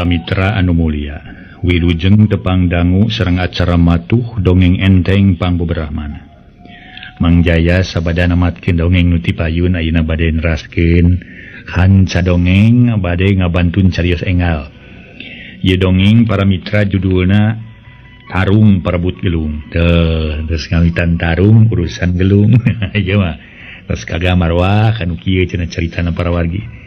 Para mitra anu mulia, wilujeng tepang dangu sareng acara matuh dongeng enteng pangbeberahmana. Mang Jaya sabada namatkeun dongeng nu ti payun ayeuna bade neraskeun hanca dongeng bade ngabantun carios engal. Ieu dongeng para mitra judulna Tarung Parebut Gelung. Teuh, geus ngawitan tarung urusan gelung. Ieu mah geus kagambar wah kanu kieu cenah caritana para wargi.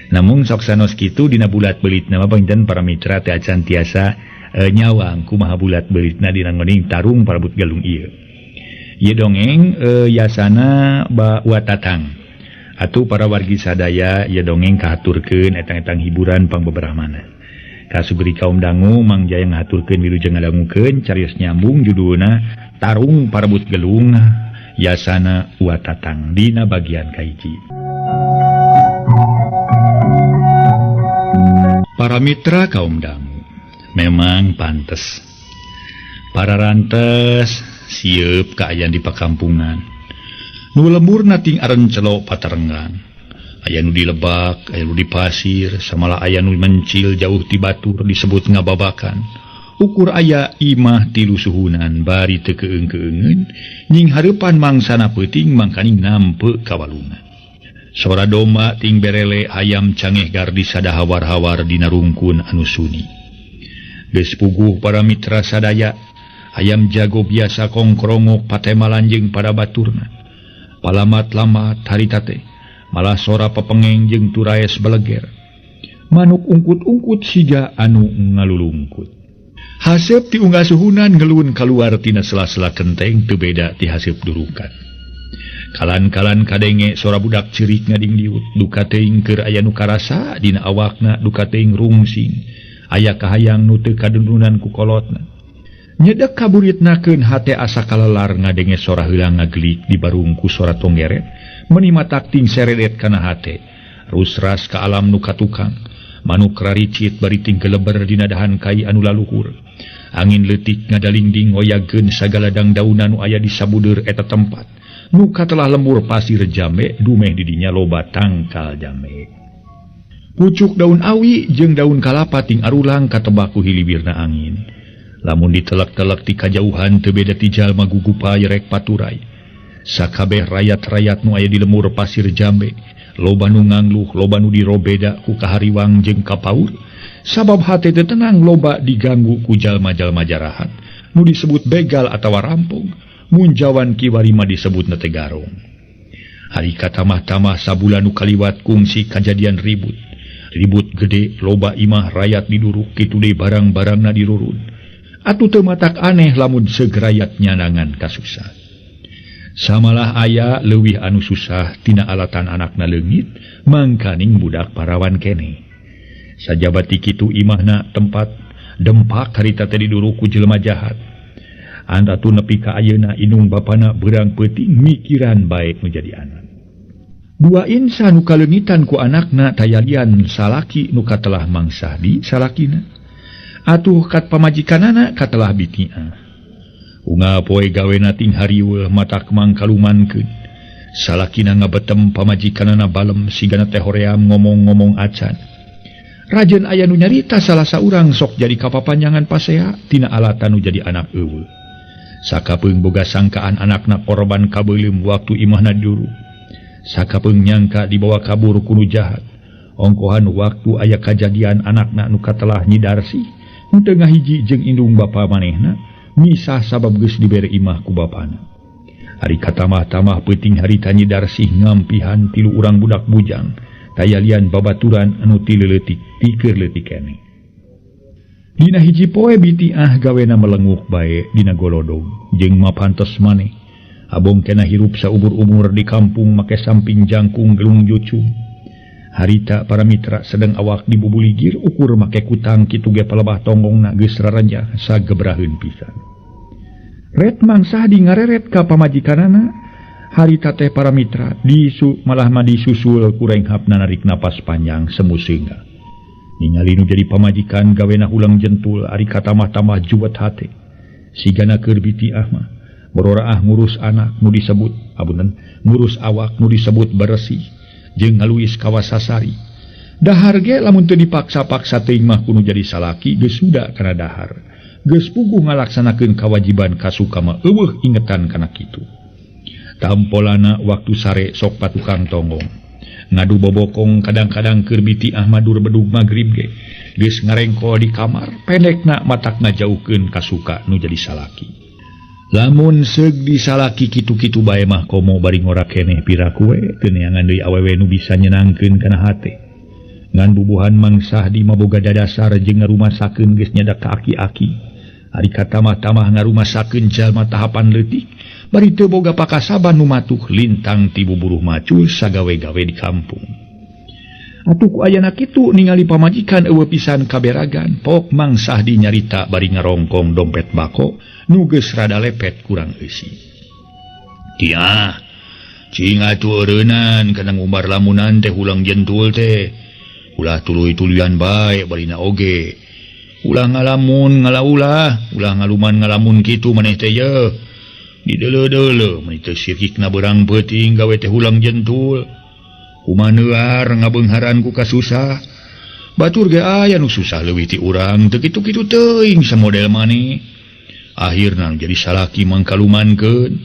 Namun sok sanos kitu dina bulat belitna mah panginten para mitra teh acan tiasa nyawang kumaha bulat belitna dina ngening tarung parebut gelung ieu. Ieu dongeng yasana watatang. Atuh para wargi sadaya ieu dongeng kahaturkeun etang-etang hiburan pangbeberahmana. Kasugri kaum dangu Mang Jaya ngahaturkeun wilujeng ngadangukeun carios nyambung judulna Tarung Parebut Gelung yasana watatang dina bagian kahiji. Para mitra kaum dangu, memang pantes. Para rantes sieup kaayaan di pakampungan. Nu lemburna ting arencelok patarenggan. Aya nu di lebak, aya nu di pasir, samalah aya nu mencil jauh ti batur disebut ngababakan. Ukur aya imah tilu suhunan bari teu keung-keungeun, nying hareupan mangsana peuting mangkaning nampe kawalungan. Sora domba ting berele hayam cangeh gardi sadahawar-hawar dina rungkun anu suni. Geus puguh para mitra sadaya, hayam jago biasa kongkrongok patemalan jeung para baturna. Palamat-lamat harita teh, malah sora pepengeng jeung turaes beleger. Manuk ungkut-ungkut siga anu ngalulungkut. Haseup ti unggal suhunan ngelun kaluar tina sela-sela kenteng teu beda ti haseup durukan. Kalan-kalan kadenge sora budak cerik ngadingdiut, duka teuing keur aya nu karasa dina awakna, duka teuing rungsing, aya kahayang nu teu kadundunan ku kolotna. Nyedek kaburitnakeun hate asa kalelar ngadenge sora heulang ngagelik di barungku sora tonggeret, meuni matak ting seredet kana hate. Rusras ka alam nu katukang, manuk raricit bari ting keleber dina dahan kai anu laluhur. Angin leutik ngadalingding ngoyagkeun sagala dangdaunan nu aya di sabudeur eta tempat. Nuka telah lembur pasir jambe, dumeh didinya loba tangkal jambe. Pucuk daun awi jeung daun kalapa ting arulang katebaku hilibirna angin. Lamun ditelek-telek ti kajauhan teu beda ti jalma gugupa yerek paturai. Sakabeh rayat-rayat nu aya di lemur pasir jambe, loba nu ngangluh, loba nu dirobeda ku kahariwang jeung kapaur. Sabab hate teu tenang loba diganggu ku jalma-jalma jarahat, nu disebut begal atawa rampung. Munjawan kiwarima disebut na teh garong. Hari katamah-tamah sabulan nu kaliwat kungsi kajadian ribut. Ribut gede, loba imah rayat diduruk, kitu deui barang-barangna dirurun. Atuh teu matak aneh lamun segerayat nyanangan kasusah. Samalah aya leuwih anu susah tina alatan anakna leungit, mangkaning budak parawan keneh. Sajaba ti kitu imahna tempat dempak harita teh diduruk ku jelema jahat. Anda tu nepi ka ayeuna indung bapana beurang peuting mikiran bae nu jadi anak. Dua insan nu kaleungitan ku anakna tayalian salaki nu katelah mangsahdi salakina. Atuh kat pamajikanana katelah bitiah. Unggal poe gawena ting hariweuh matak mangkalumankeun. Salakina ngabetem pamajikanana balem sigana teh hoream ngomong-ngomong acan. Rajeun aya nu nyarita salah saurang sok jadi kapapanjangan pasea tina alatan nu jadi anak eueuh. Sakapeung boga sangkaan anakna korban kabeuleum waktu imahna diduruk. Sakapeung nyangka dibawa kabur ku nu jahat. Ongkohan waktu aya kajadian anakna nu katelah nyidarsi, henteu ngahiji jeung indung bapa manehna, misah sabab geus dibere imah ku bapana. Ari katamah-tamah peuting harita nyidarsih ngampihan tilu urang budak bujang, tayalian babaturan anu ti leutik tikeur leutik keneh. Dina hiji poe bitiah gawena melenguk bae dina golodog jeung mapantes maneh. Abong kena hirup saumur-umur di kampung make samping jangkung gelung jucung. Harita para mitra sedang awak dibubuligir ukur make kutang kitu ge palebah tonggongna geus raranjah sagebraheun pisan. Ret mangsah di ngareret ka pamajikanana. Harita teh para mitra disu malah mah disusul ku renghapna narik napas panjang semu seungah. Ningali nu jadi pamajikan gawena ulang jentul ari katamah-tamah juwet hate. Sigana keur bitiah mah bororaah ngurus anak nu disebut abunan ngurus awak nu disebut beresih jeung ngaluis kawasasari. Dahar ge lamun teu dipaksa-paksa teuing mah kudu jadi salaki geus suda kana dahar. Geus puguh ngalaksanakeun kawajiban kasuka mah eueuh ingetan kana kitu. Tampolana waktu sare sok patukang tonggong. Ngadu bobokong kadang-kadang keur Bitiah madur bedug magrib ge. Geus ngarengkol di kamar, pendekna matak ngajauhkeun kasuka nu jadi salaki. Lamun seug disalaki kitu-kitu bae mah komo bari ngora keneh piraku we teu neangan deui awewe nu bisa nyenangkeun kana hate. Ngan bubuhan Mang Sahdi mah boga dadasar jeung ngarumasakeun geus nyadak ka aki-aki. Ari katamah-tamah ngarumasakeun jalma tahapan leutik bari teu boga pakasaban nu matuh lintang ti buburuh macul sagawe-gawe di kampung. Atuh ku ayana kitu ningali pamajikan eueuh pisan kaberagan, pok Mang Sahdi nyarita bari ngarongkong dompet bako nu geus rada lepet kurang eusi. Tiah, cing atuh eureunnan kana ngumbar lamunan teh ulang jentul teh. Ulah tuluy-tuluyan bae barina oge. Ulah ngalamun ngalaulah, ulah ngaluman ngalamun kitu maneh teh yeuh. Dideuleu-deuleu meni teu sirikna beurang peuting gawe teh ulang jentul. Kumaneuar ngabeungharan ku kasusah. Batur ge aya nu susah leuwih ti urang teu kitu-kitu teuing samodel maneh. Akhirna jadi salaki mangkalumankeun.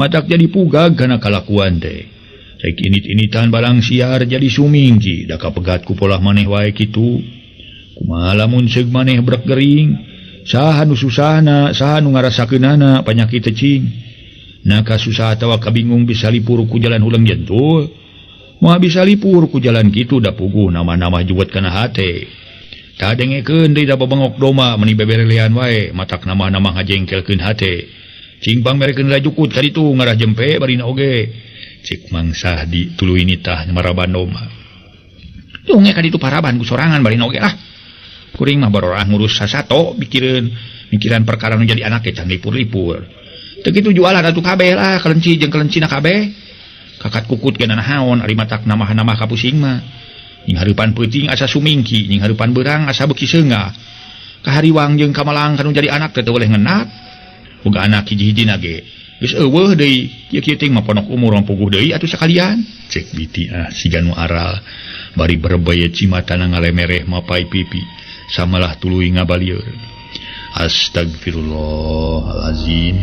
Matak jadi pugag kana kalakuan teh. Rek init-initan barang siar jadi sumingki da kapegat ku polah maneh wae kitu. Kumaha lamun seug maneh brek gering? Saha nu susahna, saha nu ngarasakeunana panyakit teh cing. Na kasusah atawa kabingung bisa lipur ku jalan huleng jentul. Moal bisa lipur ku jalan kitu da puguh nama-nama juwet kana hate. Tah dengekeun deui da babengok doma meuni beberelean wae matak nama-nama ngajengkelkeun hate. Cing pang merekeun rajukut ka ditu ngarah jempe barina oge. Cik Mang Sahdi tuluy nitah maraban doma. Tunge ka ditu paraban ku sorangan barina oge lah. Kuring mah barorah ngurus sasato mikireun mikiran perkara nu jadi anak ge can lipur-lipur. Teu kitu jualan atuh kabeh lah kelenci jeung kelencina kabeh. Kakat kukut ge nanaon ari matak namah-namah kapusing mah. Nying hareupan peuting asa sumingki, nying hareupan beurang asa beuki seungah. Kahariwang jeung kamalang kanu jadi anak teh teu boleh ngenat. Boga anak hiji-hijina ge geus eueuh deui, kieu-kieu teh mah ponok umur mah puguh deui atuh sakalian. Cek Bitiah siga nu aral bari berebaya cimatana ngalemereh mapai pipi samalah tuluy ngabalieur. Astagfirullahalazim.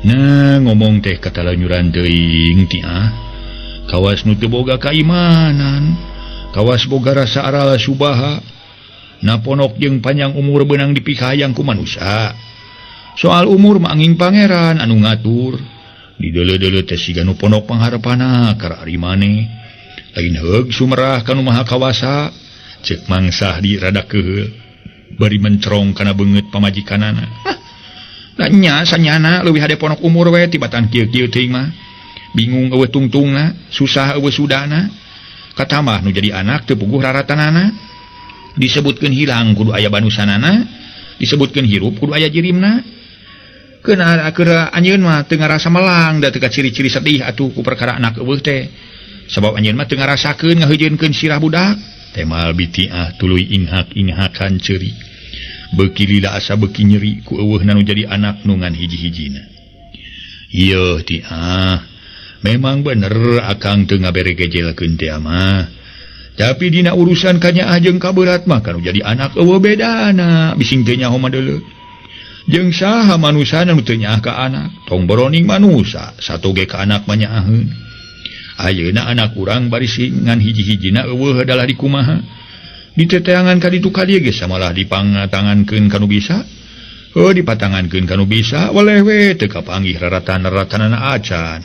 Nah ngomong teh katalanyuran teuing Tiah. Kawas nu teu boga kaimanan, kawas boga rasa aral subaha, na ponok jeung panjang umur beunang dipikayang ku manusia. Soal umur mah angin pangeran anu ngatur. Dideuleu-deuleu teh siga nu ponok pangharepana kar ari maneh. Lain heug sumerah ka nu maha kawasa, ceuk Mang Sahdi rada keuheul bari mencerong kana beungeut pamajikanana. Hah, da nya sanyana leuwih hade ponok umur we tibatan kieu-kieu teuing mah. Bingung eueuh tungtungna, susah eueuh sudana. Katamah nu jadi anak teu puguh raratanana. Disebutkeun hilang kudu aya banusanana, disebutkeun hirup kudu aya jirimna. Keuna keur anjeun mah teu ngarasa melang da teu ciri-ciri sedih atuh ku perkara anak eueuh teh. Sabab anjeun mah teu ngarasakeun ngaheujeunkeun sirah budak. Temal Bitiah tuluy inghak-inghakan ceuri. Beuki lila asa beuki nyeri ku eueuhna nu jadi anak nu ngan hiji-hijina. Ieu Tiah, memang bener akang teu ngabere gejelkeun teh mah. Tapi dina urusan kanyaah jeung kaberat mah kanu jadi anak eueuh bedana, bising teu nyaho mah deuleu. Jeung saha manusana nu teu nyaah ka anak, tong boroning manusa, satoge ka anak mah nyaaheun. Ayeuna anak urang bari ngan hiji-hijina eueuh adalah dikumaha. Diteteangan ka ditu ka dieu ge samalah dipangatangankeun ka nu bisa. Heuh dipatangankeun ka nu bisa weleh we teu kapanggih raratan-raratanana acan.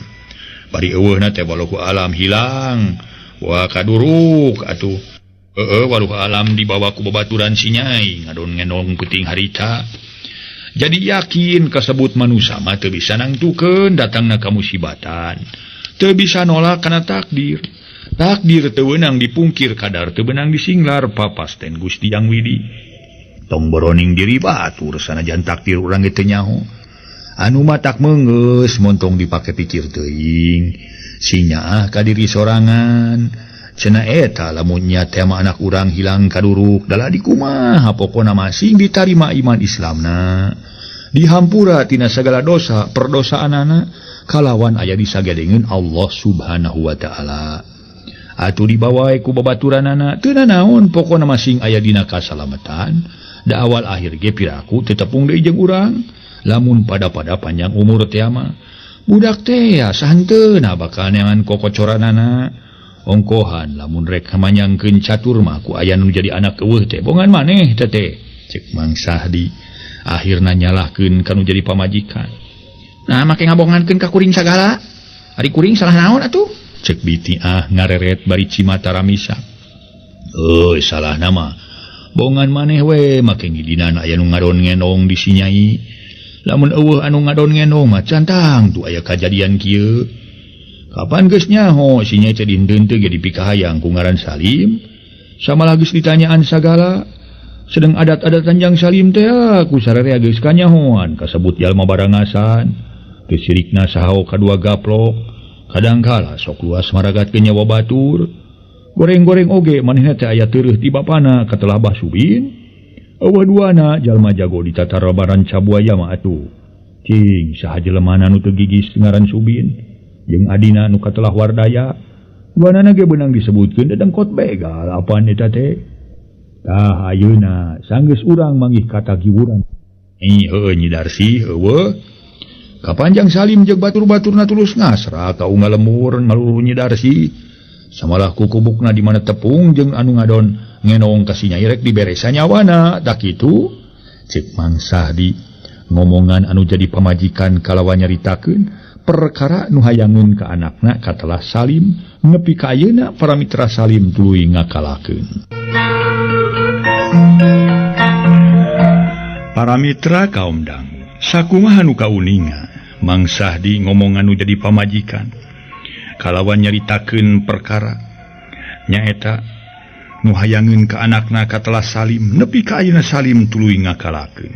Bari eueuhna teh walau alam hilang. Wah kaduruk atuh. Heueuh walau alam dibawa ku babaturan si nyai ngadon ngenong peuting harita. Jadi yakin kasebut manusa mah teu bisa nangtukeun datangna ka musibatan. Teu bisa nolak kana takdir. Takdir teu weunang dipungkir kadar teu beunang disinglar papasten Gusti Yang Widi. Tong boroning diri batur sanajan takdir urang ge teu nyaho. Anu matak meunggeus montong dipake pikir teuing. Sinyaah ka diri sorangan. Cenah eta lamun nya teh mah anak urang hilang kaduruk dalah dikumaha pokona masing ditarima iman Islamna. Dihampura tina sagala dosa perdosaanana kalawan aya disagedengeun Allah Subhanahu wa taala. Atuh dibawa ku babaturanana teu nanaon pokona masing aya dina kasalamatan. Da awal akhir ge piraku teu tepung deui jeung urang. Lamun pada-pada panjang umur teh mah budak teh ya sahanteuna bakal neangan kokocoranana. Ongkohan lamun rek manyangkeun catur mah ku aya nu jadi anak eueuh teh bongan maneh teh teh. Cek Mang Sahdi akhirna nyalahkeun ka nu jadi pamajikan. Nah make ngabongankeun ka kuring sagala. Ari kuring salah naon atuh? Cek Bitiah ngareret bari cimata ramisa. Euy salah nama. Bongan maneh we make ngidinan aya nu ngadon ngenong di si Nyai. Lamun eueuh anu ngadon ngenong mah cantang tuh aya kajadian kieu. Kapan geus nyaho si Nyai teh dinten teh ge dipikahayang ku ngaran Salim. Samalah geus ditanyaan sagala. Sedang adat-adat Tanjang Salim teh ku sararea geus kanyahoan kasebut jalma barangasan. Teu sirikna saha kadua gaplok. Kadangkala sok luas maragat ke nyawa batur. Goreng-goreng oge manehna teh aya teureun ti bapana katelah Bah Subin. Eueuh duana jalma jago di tatarabaran cabuaya mah atuh. Cing saha jelemana nu teu gigis ngaran Subin jeung adina nu katelah Wardaya. Duanana ge beunang disebutkeun dedengkot begal apaan eta teh. Tah ayeuna sanggeus urang manggih katagiwuran. Ih heueuh Nyi Darsi heueuh. Kapanjang Salim jeung batur-baturna tulus ngasra ka unggal lemur ngaluruh Nyi Darsi. Samalah kukubukna di mana tepung jeung anu ngadon ngenong ka si Nyai rek diberesa nyawana. Tah kitu cek Mang Sahdi ngomongan anu jadi pamajikan kalawan nyaritakeun perkara nu hayangeun ka anakna katelah Salim nepi ka ayeuna para mitra Salim tuluy ngakalakeun. Para mitra kaum dangu sakumaha nu kauninga Mang Sahdi ngomongan nu jadi pamajikan kalawan nyaritakeun perkara nyaeta nu hayangeun ka anakna katelah Salim nepi ka ayeuna Salim tuluy ngakalakeun.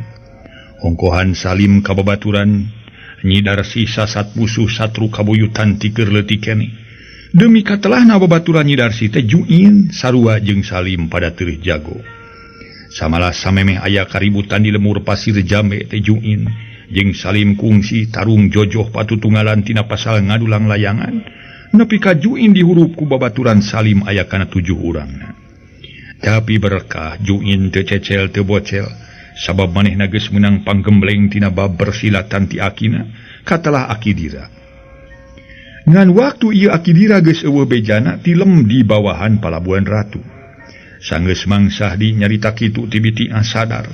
Ongkohan Salim ka babaturan Nyi Darsi sasat musuh satru kabuyutan tikeur leutik keneh. Demi katelahna babaturan Nyi Darsi teh juin sarua jeung Salim pada teureun jago. Samalah samemeh aya kaributan di lemur pasir jambe teh juin jeung Salim kungsi tarung jojoh patutunggalan tina pasal ngadulang layangan nepi ka juin dihurup ku babaturan Salim aya kana 7 urangna. Tapi berkah juin teu cecel teu bocel sabab manehna geus meunang panggembleng tina bab bersilatan ti akina katelah Akidira. Ngan waktu ieu Akidira geus eueuh bejana tilem di bawahan Palabuhan Ratu. Sanggeus Mang Sahdi nyarita kitu ti Bitiah sadar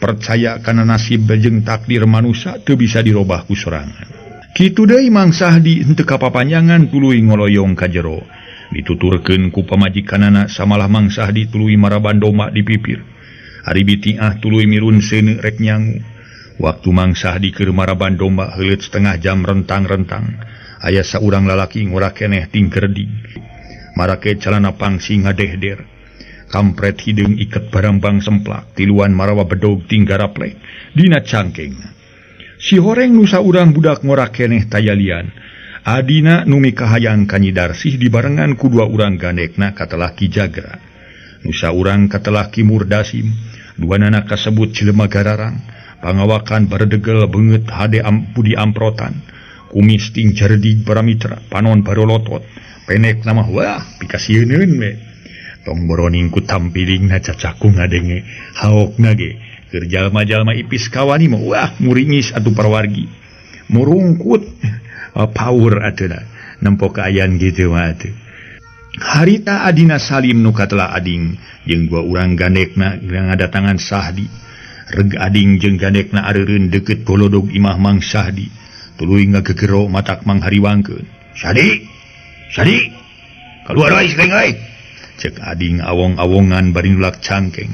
percaya kana nasib jeung takdir manusia teu bisa dirobah ku sorangan. Kitu deui Mang Sahdi henteu kapapanjangan tuluy ngoloyong ka jero. Dituturkeun ku pamajikanana samalah Mang Sahdi tuluy maraban domba di pipir. Ari Bitiah tuluy mirun seuneu rek nyangu. Waktu Mang Sahdi keur maraban domba heuleut setengah jam rentang-rentang. Aya saurang lalaki ngora keneh tingkerdi. Marake calana pangsing ngadehder. Kampret hideung iket barambang semplak tiluan marawa bedog tinggaraplek dina cangkeng. Si horeng nu saurang budak ngora keneh tayalian. Adina nu mikahayang ka Nyi Darsih dibarengan ku dua urang gandekna katelah Ki Jagra. Nu saurang katelah Ki Murdasim, duanana kasebut jelema gararang, pangawakan baredegel beungeut hade budi amprotan, kumis ting jardig para mitra, panon barolotot, penek nama wah pikasieuneun we. Tong boroning ku tampilingna cacaku ngadenge haokna ge keur jalma-jalma ipis kawani mah wah muringis atuh parwargi murungkut power atuh nempo kaayaan gitu mah atuh. Harita adina Salim nu katelah ading jeung dua urang gandekna ngadatangan Sahdi. Reg ading jeung gandekna areureun deukeut golodog imah Mang Sahdi tuluy ngagegero matak Mang hariwangkeun. Sahdi, Sahdi, kaluar wae sering euy. Cek ading awong-awongan bari nulak cangkeng.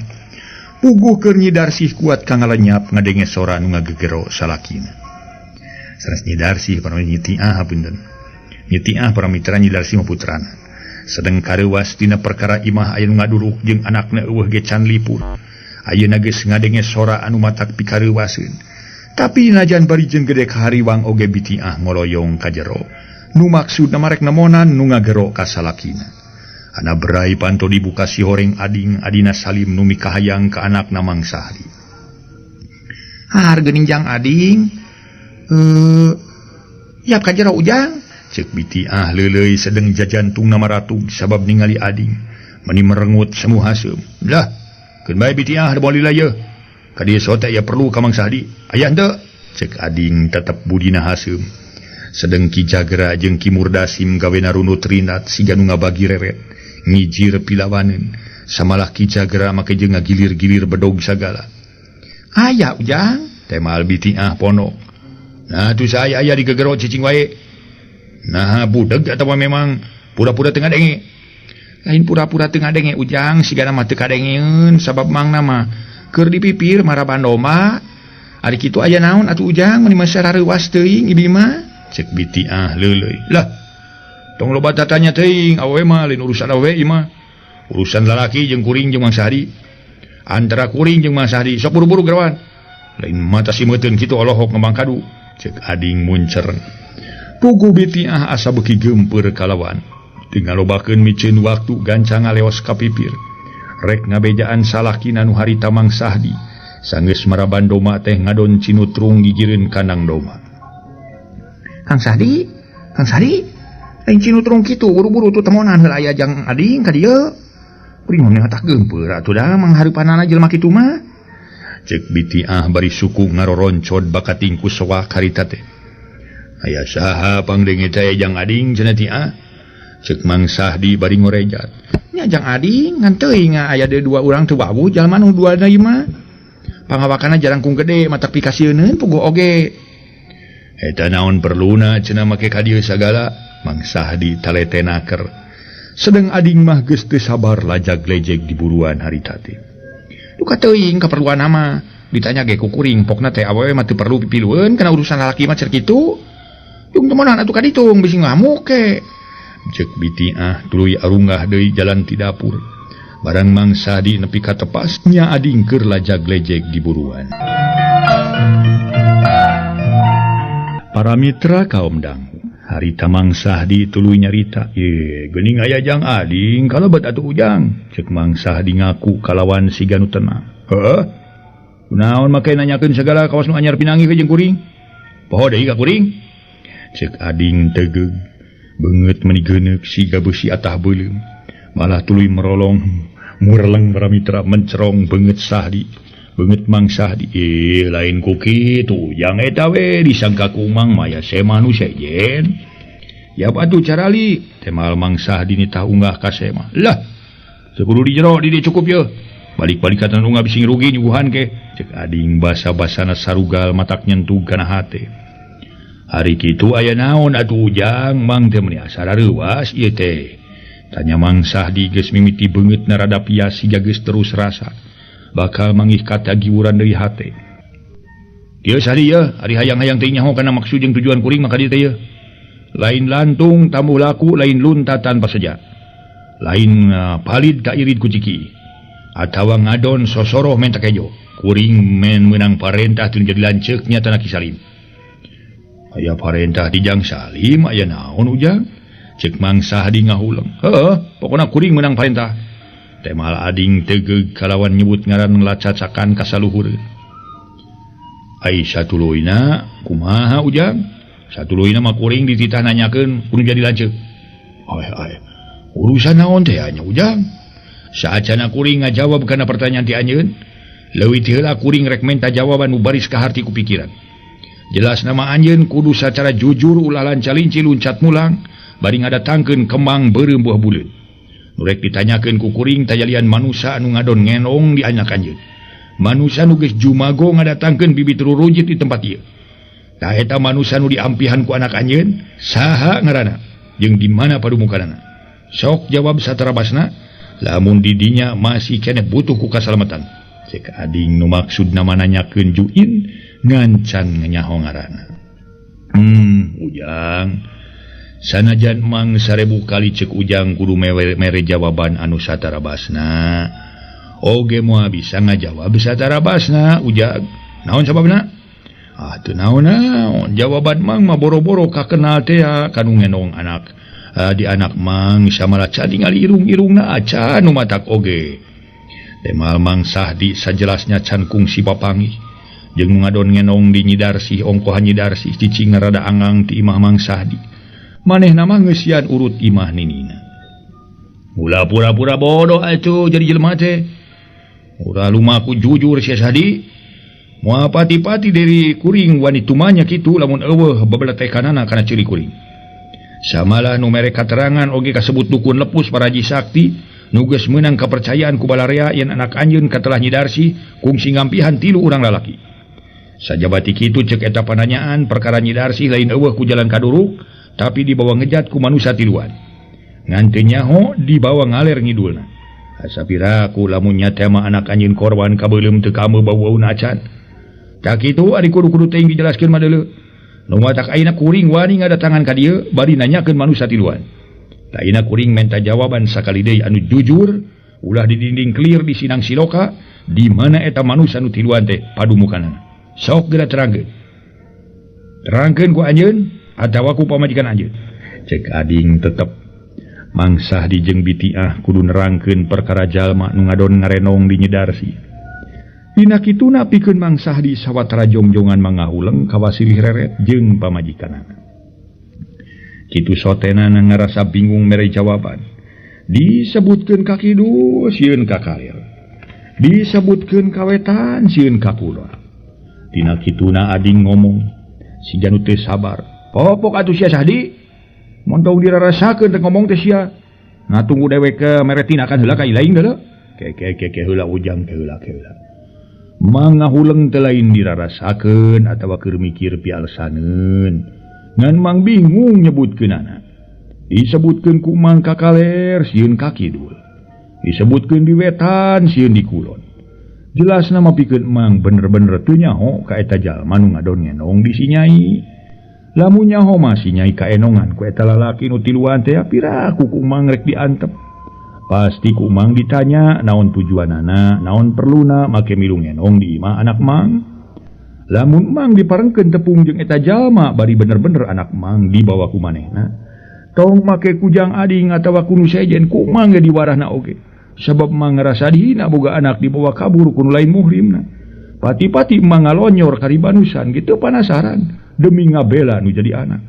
Puguh keur Nyi Darsih kuat ka ngalenyap ngadenge sora nu ngagegero salakina. Sanes Nyi Darsih panoy Nyi Tiah punten. Nyi Tiah para mitra Nyi Darsih mah putrana. Sedeng kareuwas dina perkara imah aya nu ngaduruk jeung anakna eueuh ge can lipur. Ayeuna geus ngadenge sora anu matak pikareuwaseun. Tapi najan bari jeung gede kahariwang oge Bitiah ngoloyong ka jero. Nu maksudna marek nemonan nu ngagero ka salakina. Ana berai panto dibuka si horeng ading adina Salim nu mikahayang ka anakna Mang Sahdi. Har geuning jang ading. Yap ka jero ujang. Cek Bitiah leuleuy sedeng jajantungna maratug sabab ningali ading meni merengut semu haseum. Lah, keun bae Bitiah da moal lila yeuh. Ka dieu sote aya perlu ka Mang Sahdi. Aya henteu? Cek ading tetep budina haseum. Sedeng Ki Jagra jeung Ki Murdasim gawena runut rinat siga nu ngabagi reret ngijir pilawaneun. Samalah Ki Jagra make jeung ngagilir-gilir bedog sagala. Aya Ujang, temal Bitiah ponok. Nah tu saya aya di gegero cicing wae. Nah budeg atawa memang pura-pura teu ngadenge. Lain pura-pura teu ngadenge Ujang, sigana mah teu kadengeun sabab mangna mah keur dipipir maraban domba. Ari kitu aya naon atuh Ujang meni mah sarareuwas teuing ibi mah. Cek Bitiah leuleuy. Lah, tong loba tatanya teuing awewe mah lain urusan awewe ieu mah. Urusan lalaki jeung kuring jeung Mang Sahdi. Antara kuring jeung Mang Sahdi sok buru-buru gerawan. Lain mata simeuteun kitu olohok ngembang kadu. Cek ading muncer. Pugu Bitiah asa beuki geumpeur kalawan. Teu ngalobakeun miceun waktu gancang ngaleos ka pipir. Rek ngabejaan salakina nu harita Mang Sahdi. Sanggeus maraban doma teh ngadon cinutrung gigireun kandang doma. Kang Sahdi, Kang Sahdi, lain cinutrung kitu buru-buru tuh temonan heula aya jang ading ka dieu. Kuring mah tak geumpeur atuh da manghareupanana jelema kitu mah. Cek Bitiah bari suku ngaroroncod bakating ku soak harita teh. Aya saha pangdenge teh jang ading cenah Tiah. Cek Mang Sahdi bari ngorejat. Nya jang ading ngan teuing aya deui dua urang teu wawuh jalma nu duana ieu mah. Pangawakana jarangkung gede matak pikasieun puguh oge. Eta naon perluna cenah make ka dieu sagala. Mang Sahdi taletenaker. Sedeng ading mah geus teu sabar lajag lejeg di buruan harita teh. Duka teuing kaperluan mah ditanya ge ku kuring pokna teh awewe mah teu perlu pipilueun kana urusan lalaki mah cer kitu. Yung temenan atuh ka ditung bisi ngamuk ke. Cek Bitiah tuluy arunggah deui jalan ti dapur. Barang Mang Sahdi nepi ka tepas nya ading keur lajag lejeg di buruan. Para mitra kaum dangu, harita Mang Sahdi tuluy nyarita, "Ye, geuning aya jang ading kalebet atuh Ujang." Cek Mang Sahdi ngaku kalawan siga nu tenang. Heuh. Kunaon make nanyakeun sagala kawas nu anyar pinanggih jeung kuring? Poho deui ka kuring. Cek ading tegeug, beungeut meuni geuneuk siga beusi atah beuleum. Malah tuluy merolong, murleng para mitra mencerong beungeut Sahdi. Beungeut Mang Sahdi, lain ku kitu, jang eta we disangka ku Mang maya sema nu sejen. Yap atuh carali, temal Mang Sahdi nitah unggah ka sema. Lah, teu kudu di jero di dieu cukup yeuh. Balik-balik ka tanah bisi rugi nyuguhan ke. Cek ading basa-basana sarugal matak nyentuh kana hate. Hari kitu aya naon atuh Ujang, Mang teh meuni asa rareuwas ieu teh. Tanya Mang Sahdi geus mimiti beungeut narada pias siga geus terus rasa. Bakal mangih kata giwuran deui hate. Dieu Sahdi yeuh, ari hayang-hayang teh nyaho kana maksud jeung tujuan kuring maka dieu teh yeuh. Lain lantung tamu laku, lain lunta tanpa seja. Lain palid ka irid ku ciki. Atawa ngadon sosoroh menta kejo. Kuring men meunang parentah teu jadi lanceuk nya tanah Ki Salim. Aya parentah di Jang Salim aya naon Ujang? Cek Mang Sahdi ngahuleng. Heuh, pokona kuring meunang parentah. Temal ading tegeug kalawan nyebut ngaran lacacakan kasaluhureun. Ai satuluyna kumaha Ujang? Satuluyna mah kuring dititah nanyakeun kudu jadi lanceuk. Ai ai. Urusan naon teh nya Ujang? Saacana kuring ngajawab kana pertanyaan ti anjeun, leuwih ti heula kuring rek menta jawaban nu baris ka harti ku pikiran. Jelas nama anjeun kudu sacara jujur ulah lancalinci luncat mulang bari ngadatangkeun kembang beureum buah buleut. Rek ditanyakeun ku kuring tajalian manusa anu ngadon ngenong di anak anjeun. Manusa nu geus jumago ngadatangkeun bibit rurujit di tempat ieu. Tah eta manusa nu diampihan ku anak anjeun, saha ngaranna jeung di mana padumukanana? Sok jawab satarabasna, lamun di dinya masih keneh butuh ku kasalamatan. Cek ading nu maksudna nanyakeun Juin ngancan nyaho ngaranna. Ujang. Sanajan Mang 1000 kali cek Ujang kudu mere jawaban anu satarabasna. Oge moal bisa ngajawab satarabasna Ujang. Naon sababna? Ah teu naon-naon. Jawaban Mang mah boro-boro kakenal teh kanu ngenong anak. Di anak Mang samala can ningali irung-irungna acan nu matak oge. Temal Mang Sahdi sajelasnya can kungsi papanggih. Jeung ngadon ngenong di Nyidarsih ongkohan Nyidarsih cicing rada angang ti imah Mang Sahdi. Manehna mah ngeusian urut imah ninina. Ulah pura-pura bodoh atuh jadi jelema teh. Ulah lumaku jujur sia Sadi. Moal pati-pati diri kuring wani tumanya kitu lamun eueuh bebeletekanana kana ciri kuring. Samalah nu mere katerangan oge kasebut dukun lepus paraji sakti nu geus meunang kapercayaan ku balarea yen anak anjeun katelah Nyi Darsi kungsi ngampihan 3 urang lalaki. Sajabati kitu cek eta pananyaan perkara Nyi Darsi lain eueuh ku jalan kaduruk tapi dibawa ngejat ku manusa tiluan. Ngan teu nyaho dibawa ngaler ngidulna. Asa piraku lamun nya teh mah anak anjeun korban kabeuleum teu kameu bau-bauna acan. Tak kitu ari kudu-kudu teuing dijelaskeun mah deuleu. Nu matak ayeuna kuring wani ngadatangan ka dieu bari nanyakeun manusa tiluan. Ta ayeuna kuring menta jawaban sakali deui anu jujur, ulah di dinding clear di sinang siloka di mana eta manusa nu tiluan teh padumukanana. Sok geura terangkeun. Terangkeun ku anjeun atawa ku pamajikan anjeun. Cek ading tetep Mang Sahdi jeung Bitiah kudu nerangkeun perkara jalma nu ngadon ngarenong di Nyi Darsi. Dina kituna pikeun Mang Sahdi sawatara jongjongan mangahuleng kawasilih reret jeung pamajikanana. Kitu sotenana ngarasa bingung mere jawaban. Disebutkeun ka kidul sieun ka kaler. Disebutkeun ka wetan sieun ka kulon. Dina kituna ading ngomong siga nu teu sabar. Popok atuh sia Sahdi. Montong dirarasakeun teh ngomong teh sia. Nah tunggu dewek ke mere tinakan heula ka ilaing deuleu. Ke ke ke ke heula ujang ke heula ke heula. Mangahuleng teh lain dirarasakeun atawa keur mikir pialsaneun. Ngan mang bingung nyebutkeunana. Disebutkeun ku mang ka kaler sieun ka kidul. Disebutkeun di wetan sieun di kulon. Jelasna mah pikeun mang bener-bener teu nyaho ka eta jalma nu ngadon ngenong di si Nyai. Lamun nyaho mah si Nyai kaenongan ku eta lalaki nu tiluan teh piraku ku mang rek diantep. Pasti ku mang ditanya naon tujuanana, naon perluna make milu ngenong di imah anak mang. Lamun mang diparengkeun tepung jeung eta jalma bari bener-bener anak mang dibawa ku manehna. Tong make kujang ading atawa ku nu sejen ku mang ge diwarahna oge. Sabab mang ngarasa dihina boga anak dibawa kabur ku nu lain muhrimna. Pati-pati mang ngalonyor karibanusan gitu panasaran demi ngabela nu jadi anak.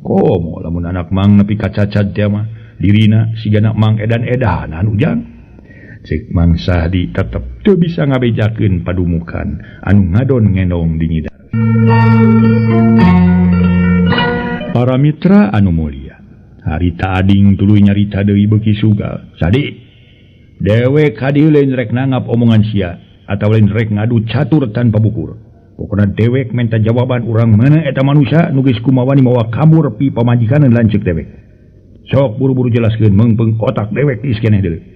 Komo lamun anak mang nepi kacacat teh mah dirina sigana mang edan-edanan ujang. Cek Mang Sahdi tetep teu bisa ngabejakeun padumukan anu ngadon ngenong di Nyi Darsi. Para mitra anu mulia, harita ading tuluy nyarita deui beuki sugal. Sadi, dewek ka dieu lain rek nanggap omongan sia atawa lain rek ngadu catur tanpa bukur. Pokona dewek menta jawaban urang mana eta manusia nu geus kumawani mawa kabur pi pamajikaneun lanceuk dewek. Sok buru-buru jelaskeun meungpeung otak dewek geus keneh deuleu.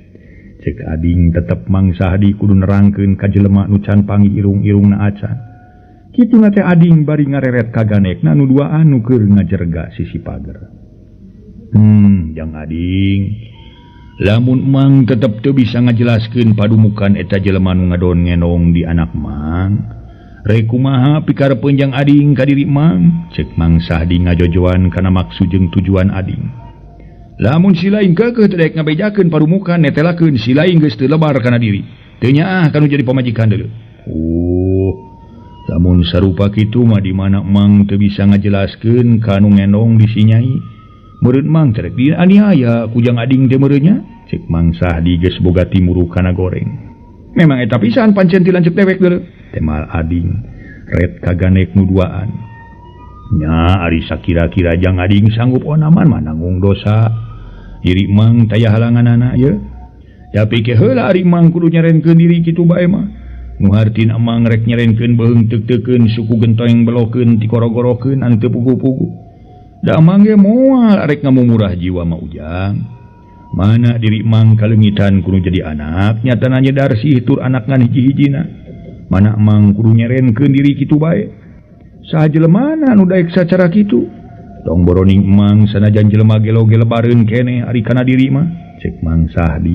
Cek ading tetep Mang Sahdi kudu nerangkeun ka jelema nu can panggih irung-irungna acan. Kituna teh ading bari ngareret ka ganekna nu duaan nu keur ngajerga sisi pager. Jang ading. Lamun mang tetep teu bisa ngajelaskeun padumukan eta jelema nu ngadon ngenong di anak mang. Rek kumaha pikarepeun jang ading ka diri mang? Cek Mang Sahdi ngajojoan kana maksud jeung tujuan ading. Lamun si lain keukeuh teu daek ngabejakeun parumukan netelakeun si lain geus teu lebar kana diri. Teu nyaah kanu jadi pamajikan deuleu. Oh, lamun sarupa kitu mah di mana mang teu bisa ngajelaskeun ka nu ngendong di si Nyai. Meureun mang teh rek dianiaya ku jang ading teh meureun nya. Cek Mang Sahdi geus boga timuru kana goreng. Memang eta pisan pancen ti lanceuk dewek deuleu. Temal ading ret kaganek nu duaan. Nya ari sakira-kira jang ading sanggup onaman mah nanggung dosa. Diri mang taya halanganana ye. Tapi ke heula ari mang kudu nyarenkeun diri kitu bae mah. Nu hartina mang rek nyarenkeun beuheung teuk-teukeun suku gentoeng belokeun tikoro-gorokeun anu teu pugu-pugu. Da mang ge moal arek ngamumurah jiwa mah ujang. Mana diri mang kaleungitan kudu jadi anak nyatana Nyi Darsi tur anak ngan hiji-hijina. Mana mang kudu nyarenkeun diri kitu bae. Saha jelemana nu daek sacara kitu? Tong boroning mang sanajan jelema gelo-gelo lebareun keneh ari kana diri mah. Cek Mang Sahdi.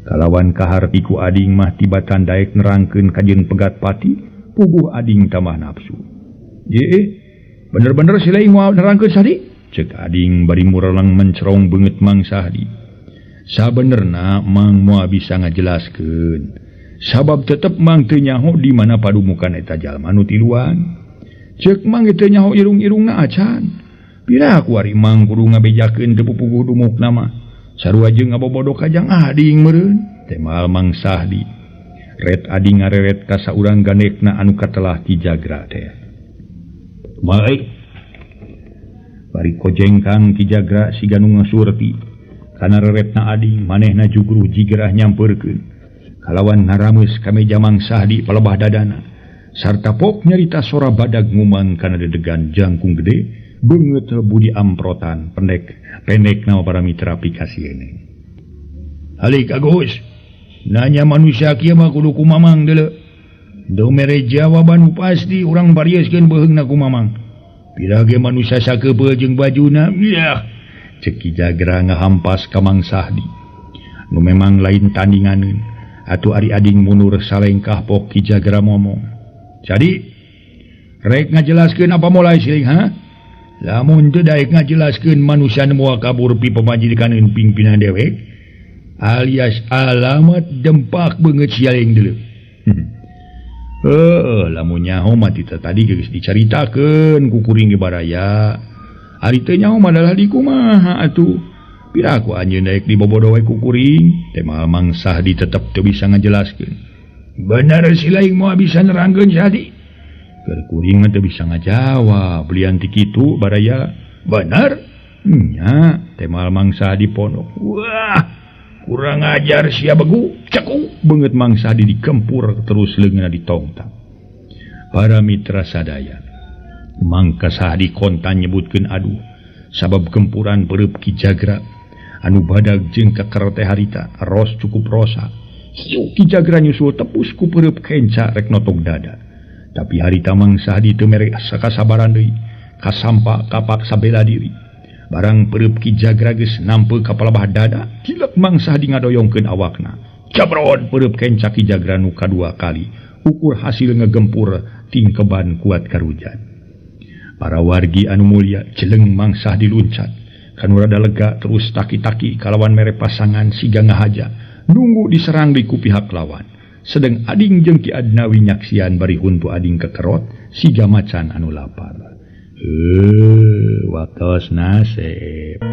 Kalawan kaharti ku ading mah tibatan daek nerangkeun kajeun pegat pati, puguh ading tambah nafsu. Ye, bener-bener si lain moal nerangkeun Sahdi? Cek ading bari mureleng mencerong beungeut Mang Sahdi. Sabenerna mang moal bisa ngajelaskeun. Sabab tetep mang teu nyaho di mana padumukan eta jalma nu tiluan. Cek mang teu nyaho irung-irungna acan. Pira ku ari Mang kudu ngabejakeun teu pupuguh dumukna mah. Sarua jeung ngabobodo ka Jang Ading meureun. Temal Mang Sahdi. Ret Ading ngareret ka saurang gandekna anu katelah Ki Jagra teh. Baik. Bari kojengkang Ki Jagra siga nu ngasurti. Kana reretna Ading manehna jugruh jigerah nyampeurkeun. Kalawan ngarameus ka meja Mang Sahdi palebah dadana. Sarta pok nyarita sora badag ngumang kana dedegan jangkung gede beungeut budi amprotan pendek pendek nama para mitra pikasieun. Alik Agus, nanya manusia kieu mah kudu ku Mamang deuleu. Deu mere jawaban nu pasti urang barieskeun beuheungna ku Mamang. Pira ge manusia sakeupeuh jeung bajuna. Yah, ceuk Ki Jagra ngahampas ka Mang Sahdi. Nu memang lain tandinganeun. Atuh ari Ading mundur salengkah pok Ki Jagra ngomong. Jadi rek ngajelaskeun apa mulai siling ha? Lamun teu daek ngajelaskeun manusia nu moal kabur pi pamajikan pimpinan dewek alias alamat dempak beungeut sialing deuleu. Heuh, lamun nyaho mah ti tadi geus dicaritakeun ku kuring ge baraya. Ari teu nyaho mah dalah di kumaha atuh. Pira ku anjeun daek dibobodo we ku kuring, teh mah Mang Sahdi tetep teu bisa ngajelaskeun. Bener si laing moal bisa nerangkeun Sahdi. Keur kuring mah teu bisa ngajawab, belian ti kitu baraya. Bener? Nya, teh mah Mang Sahdi pondok. Wah, kurang ajar sia begu, ceku beungeut Mang Sahdi dikempur terus leungeunna ditongtang. Para mitra sadaya, Mangka Sahdi kontan nyebutkeun aduh sabab gempuran peureub Ki Jagra anu badag jeung keker teh harita ros cukup rosa. Hiu Ki Jagra nyusul tepus ku peureub kenca rek notog dada. Tapi harita Mang Sahdi teu mere sakasabaran deui, kasampa kapaksa bela diri. Barang peureub Ki Jagra geus nampe ka palebah dada, kilek Mang Sahdi ngadoyongkeun awakna. Jabrod peureub kenca Ki Jagra nu kadua kali, ukur hasil ngegempur tingkeban kuat karujan. Para wargi anu mulia jeleng Mang Sahdi luncat. Kanu rada lega terus taki-taki kalawan mere pasangan siga ngahaja nunggu diserang di ku pihak lawan. Sedeng Ading jeung Ki Adnawi nyaksian bari huntu Ading kekerot siga macan anu lapar. Watos nasib.